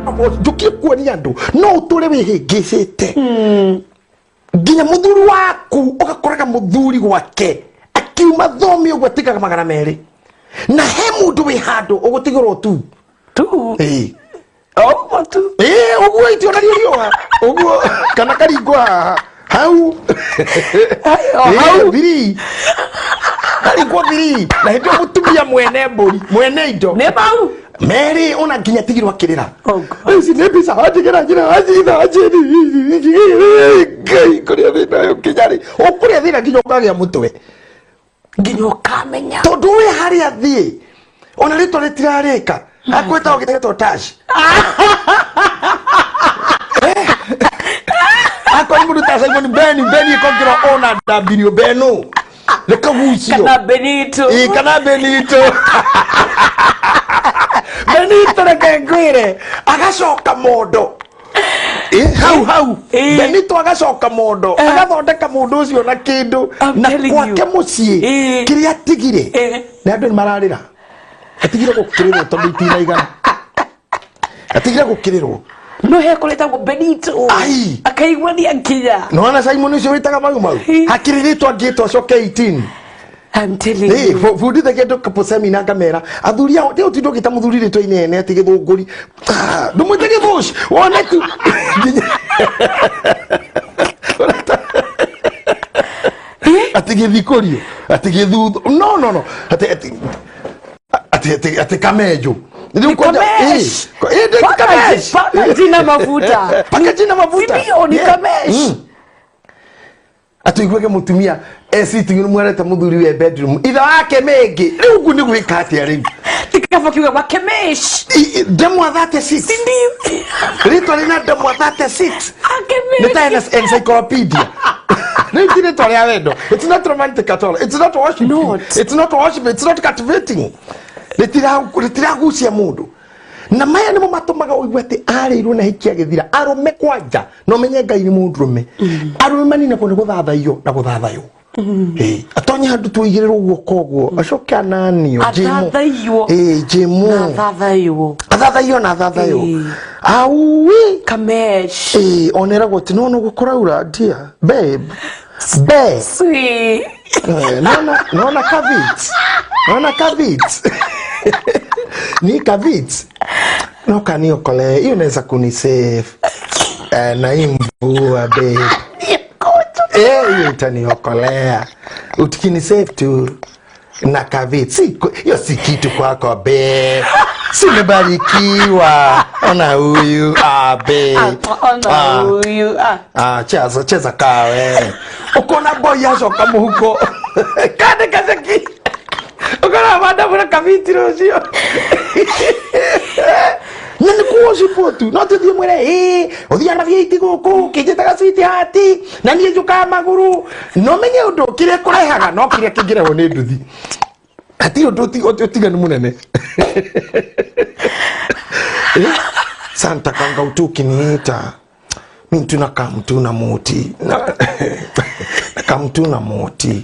Njũkie kuonia andũ no ũtũre wĩhĩngĩcĩte nginya mũthuri waku, ũgakoraga mũthuri gwake akiuma thomi ũguo atigaga 200, na he mũndũ wĩ handũ ũgũtigĩrwo tu. Tu. Ĩĩ. Ũguo tu. Ĩĩ, ũguo itionario riũa ũguo kana karingwo haha hau. O Ĩĩ, hau. thiri karingwo thiri, na hĩndĩ ĩyo mũtumia mwene mbũri, mwene indo. Nĩ mau. Merĩ ona nginya tigirwo akĩrĩra. Oh God. Ici nĩ mbica wanjigĩra njĩra wanjitha njĩri Ngai kũrĩa thĩna ũyũ nginya rĩ ũkũrĩa thĩna nginya ũkagĩa mũtwe. Nginya ũkamenya. Tondũ wĩ harĩa thiĩ ona rĩtwa rĩtirarĩka akwĩtagwo gĩtetwo tash akorwo mũndũ ta Simon Beni Beni ĩkongerwo ona W Beno rĩkagucio. Kana Benito. Ĩ, kana Benito Benito, reke ngwĩre agacoka mondo. Ĩ, hau hau. Benito agacoka mondo, agathondeka mũndũ ũcio na kĩndũ. I'm Na telling gwake you. mũciĩ kĩrĩa atigire na andũ nĩ mararĩra, atigire gũkĩrĩrwo tondũ itinaigana, atigire gũkĩrĩrwo. No he kũrĩtagwo Benito. Ai. Akaiguania nginya. Nona Simon ũcio wĩtaga mau mau hakĩrĩ rĩtwa angĩtwo acoke 18. I'm telling Ĩ, you. Bundithe kĩndũ couple seminar ngamera athuri ao ndĩ ũtinda ũgĩta mũthuri rĩtwa inene atĩ gĩthũngũri. Ah, ndũmwĩte gĩthũci wone tu atĩ gĩthikũrio atĩ gĩthutho, no no no, atĩ atĩ atĩ atĩ atĩ kamenjo. Rĩu kwanja- Kamesh. Ĩ, ĩ, ndĩ Paka kamesh. Paka jina mafuta. Paka jina mafuta. Si ndio, ni kamesh. Atuiguage mutumia e sitting room areta muthuri we bedroom ithe wake mengi, riu ngu ni gwika atia riu? Tikaba kiuga wakemesh. Ndemwa 36. Si ndio? Ritwa rina ndemwa 36. Akemesh. Nĩ ta encyclopedia. Rĩu ti rĩtwa rĩa wendo. It's not romantic at all, it's not worshiping. Not. It's not worship, it's not captivating. Rĩtiragucia mũndũ, na maya nĩmo matũmaga ũigue atĩ arĩirwo na hiki agĩthira. Arũme kwanja no menye Ngai nĩ mũndũrũme, arũme maninagwo nĩ gũthathaiyo na gũthathaywo. Ĩ, atonye handũ tuigĩrĩrwo guoko ũguo acoke ananio njĩmũ. Athathaiyo. Ĩ, njĩmũ. Na athathaiyo. Athathaiyo na athathaywo. Ĩ. Aui. Kamesh. Ĩ, oneragwo atĩ nona ũguo kũraura, dear babe, babe. Sweet. Eh, naona naona kavit, naona kavit ni kavit no kaniokole hiyo naweza kunisave eh, na hii mvua babe. Eh, hiyo itaniokolea utikinisave tu na kavit. Si hiyo si kitu kwako babe, si umebarikiwa, ona huyu, ah, babe. Ona Ah. huyu. Ah. Ah, cheza cheza kawe ukona boy acoka muhuko kande kaceki ukona mandamura kabiti rũciũ na nĩ kuocipwo tu no tũthiĩ mwĩre ĩ ũthiaga na vĩiti gũkũ kĩnjĩtaga sweetheart na niĩ njũkaga magũrũ no menye ũndũ kĩrĩa kũrehaga no kĩrĩa kĩngĩrehwo nĩ nduthi hatirĩ ũndũ ũtiganu mũnene. Eh, santa kanga utukiniita mi tuna kamtuna muti na kamtuna muti.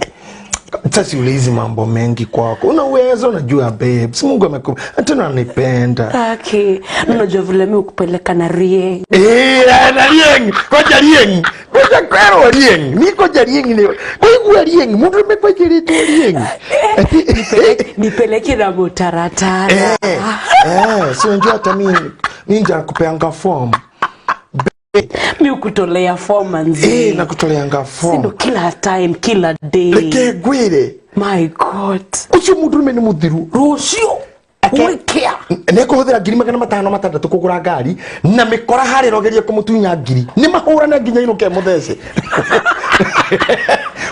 Sasa ulizi mambo mengi kwako, una uwezo, unajua babe, si Mungu ameku tena ananipenda. Okay. Unajua vile mimi hukupeleka na rie. Eh, na rieng koja rieng koja kwero rieng ni koja rieng ni koigua rieng mundu mekwejiritwo rieng. Nipeleke na mutaratara. Eh, eh, si unajua hata mimi ninja kupeanga form. Mi hukutolea form manzi. Eh, nakutoleanga Si ndo form. kila time, kila day. Reke ngwire. My God. Ucio mundu nĩ mũthiru. Rũciũ. Wĩkĩa. Nĩekũhũthĩra 660,000 kũgũra ngari na mĩkora harĩa ĩrogeria kũmũtunya ngiri nĩ mahũrane nginya inũke mũthece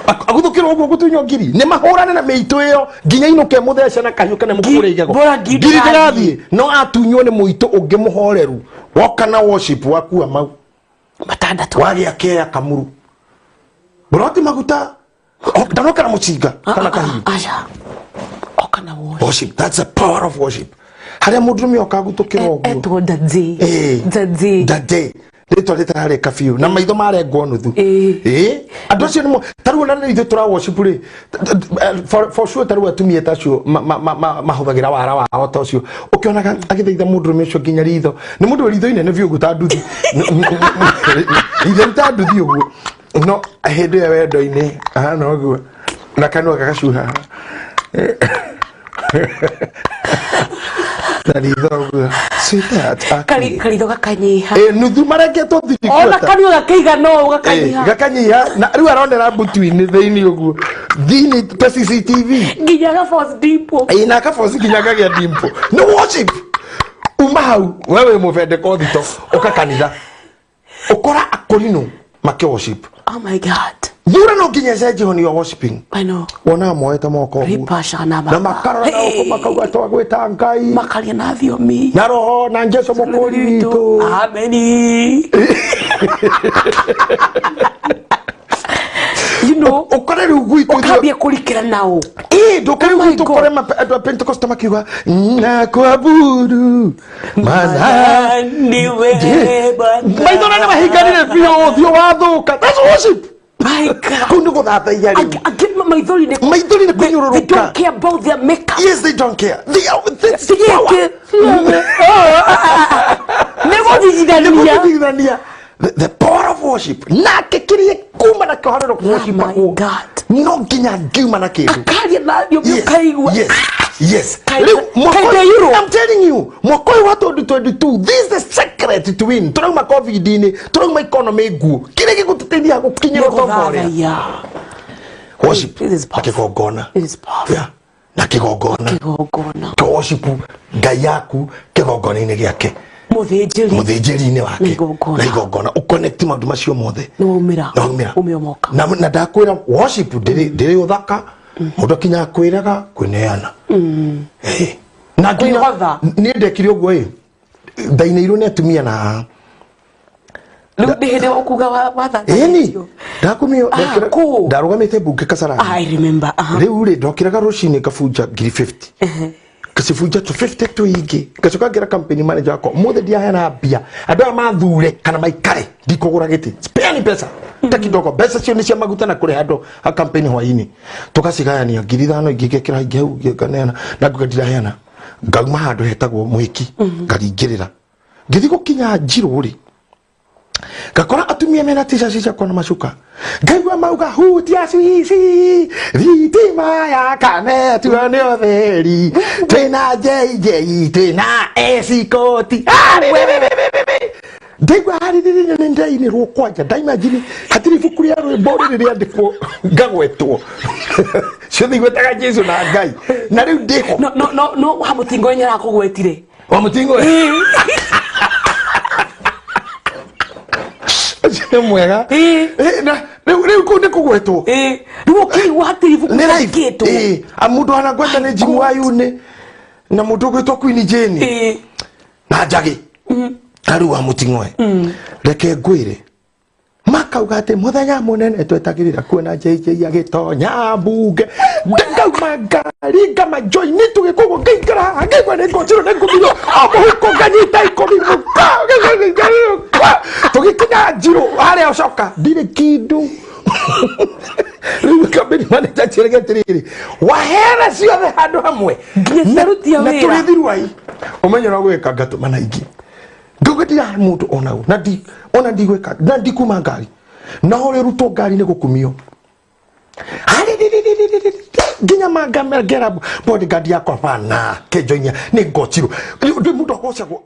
aguthũkĩrwo ũguo gũtunywo ngiri nĩ mahũrane na mĩitũ ĩyo nginya inũke mũthece na kahiũ kana mũkũre igego. Bora ngiri ngiri ndĩrathiĩ. ndĩrathiĩ no atunywo nĩ mũitũ ũngĩ mũhoreru woka na worship wakua mau 6. Wagĩa kea kamuru buroti maguta ndanoka na mũcinga kana kahiũ. Aca. Oka na worship. Worship, that's the power of worship, harĩa mũndũrũme oka agutũkĩra ũguo. Etwo daddy. Eh. Daddy. Daddy. Rĩtwa rĩtararĩka biũ na maitho marengwo nuthu. Ĩĩ. Ĩĩ, andũ acio nĩmo tarĩu ona rĩrĩa ithuĩ tũra worship rĩ, for sure tarĩu atumia ta acio mahũthagĩra wara wao ta ũcio, ũkĩonaga agĩthaitha mũndũrũme ũcio nginya ritho nĩ mũndũ wĩ ritho inene biũ ũguo ta nduthi, ritho ta nduthi ũguo, no hĩndĩ ĩyo wendo-inĩ ahana ũguo na kanua gagacuha na ritho ũguo, sweetheart. Karitho gakanyiha. Ĩ, nuthu marengetwo Ona three-quarter. Kanua gakĩigana ũũ gakanyiha. Gakanyiha na rĩu aronera mbutu-inĩ thĩinĩ ũguo thĩinĩ ta CCTV. Nginya gaboss dimple. Ĩ, na kaboci nginya kagĩa dimple nĩ worship. Uma hau we wĩ mũbendekothito, ũka kanitha ũkora akũrinũ makĩ worship. Oh my God. Thura no nginya ĩcenjio ni worshiping. I know. Wonaga moete moko ũguo Ripa shana. Na makarora na gũkũ makauga twagwĩta Ngai. Makaria na thiomi. Na roho na Jesu mũkũri witũ. Ameni. You know. Ũkore rĩu gwitũ Ũkambia kũrikĩra nao. Ĩ, ndũkare Oh my gwitũ God. kore andũ a Pentecost makiuga na kuabudu mana Niwe Bwana. Maitho na nĩmahinganire biũ, ũthiũ wathũka. That's worship. My God. Kũu nĩ gũthathaiya rĩu. Angĩ maithori nĩ Maithori nĩ They kũnyũrũrũka. don't care about their makeup. Yes, they don't care. They are, that's power. Nĩ gũthigithania. Nĩgũthigithania. The power of worship nake kĩrĩa kuma nakĩo harĩ worship. My God. No nginya ngiuma na kĩndũ. Akaria na thiomi. Yes, Ũkaigua. yes. Kaita- Rĩu, mwaka kaita ũyũ- euro. I'm telling you, mwaka ũyũ wa 2022, this is the secret to win. Tũrauma COVID-inĩ, tũrauma economy nguo, kĩrĩa gĩgũtũteithia gũkinyĩra ũtonga ũrĩa Gũthathaiya. Worship. It is Na powerful. kĩgongona. It is powerful. Yeah, na kĩgongona. Kĩgongona. Worship Ngai yaku kĩgongona-inĩ gĩake. Mũthĩnjĩri. Mũthĩnjĩri-inĩ wake. Na igongona. Na igongona, ũconnect maũndũ macio mothe. Nĩ waumĩra. Na waumĩra. Ũmĩomoka. Na ndakwĩra worship ndĩrĩ ũthaka, mũndũ akinyaga kwĩrega kwĩneana. Eh. Na nginya Kwĩhotha. Niĩ ndekire ũguo ĩ, ndainĩirwo nĩ atumia na Rĩu nĩ hĩndĩ ũkuga ĩni ndakumio. Ah, kũ? Ndarũgamĩte mbunge Kasarani. I remember. Aha. Rĩu rĩ, ndokĩraga rũcinĩ ngabunja ngiri 50, ngacibunja tu 50 tuingĩ, ngacoka ngĩra campaign manager wakwa, ũmũthĩ ndiaheana mbia, andũ aya mathure kana maikare, ndikũgũra gĩtĩ, speani mbeca ta kidogo. Mbeca cio nĩ cia maguta na kũrĩha andũ a campaign hwainĩ. Tũgacigayania 5,000, ingĩ ngekĩra, ingĩ hau nganeana na nguga ndiraheana. Ngauma handũ hetagwo Mwĩki, ngaringĩrĩra ngĩthiĩ gũkinya Njirũ rĩ, ngakora atumia mena t-shirt ciakwa na macuka, ngaigua mauga hutia swici thitima ya kanetua nĩ ũtheri, twĩna JJ, twĩna esikoti. Ndaigua harĩrĩrĩ nĩ ndainĩrwo kwanja, ndaimagine hatirĩ ibuku rĩa rwĩmbo rĩrĩ rĩandĩkwo ngagwetwo, ciothe igwetaga Jesu na Ngai, na rĩu ndĩho. No no no no wa mũtingo nĩ arakũgwetire. Wa mũtingo ũcio nĩ mwega. Ĩĩ. Eh, na rĩu kũu nĩ kũgwetwo. Ĩĩ. Rĩu ũkĩigua hatirĩ ibuku Nĩ live. rĩandĩkĩtwo. Ĩĩ, a mũndũ anagweta nĩ Jim Wayune na mũndũ ũgwĩtwo Queen Jane. Ĩĩ. Na Njagĩ na rĩu wa mũting'oe, reke ngwĩre, makauga atĩ mũthenya mũnene twetagĩrĩra kuona JJ agĩtonya mbunge. Ngauma ngari ngamajoini tũgĩkũgwo, ngaikara haha, ngaigua nĩ ngũnjirwo nĩ ngũthirwo o mũhuko, nganyita ikũmi mũka, tũgĩkinya Njirũ harĩa ũcoka ndirĩ kĩndũ. Rĩu campaign manager njĩrage atĩrĩrĩ, waheana ciothe handũ hamwe. Nginya ciarutia Na wĩra. tũrĩ thiruai ũmenyo wa gwĩka, ngatũma na ingĩ ngauga ndirahe mũndũ ona ũ na ndi ona ndigwĩka na ndikuma ngari na ũrĩa rutwo ngari nĩ gũkumio nginya mangamengera bodyguard yakwa bana kenjoinia nĩ ngocirwo ndĩ mũndũ agocagwo.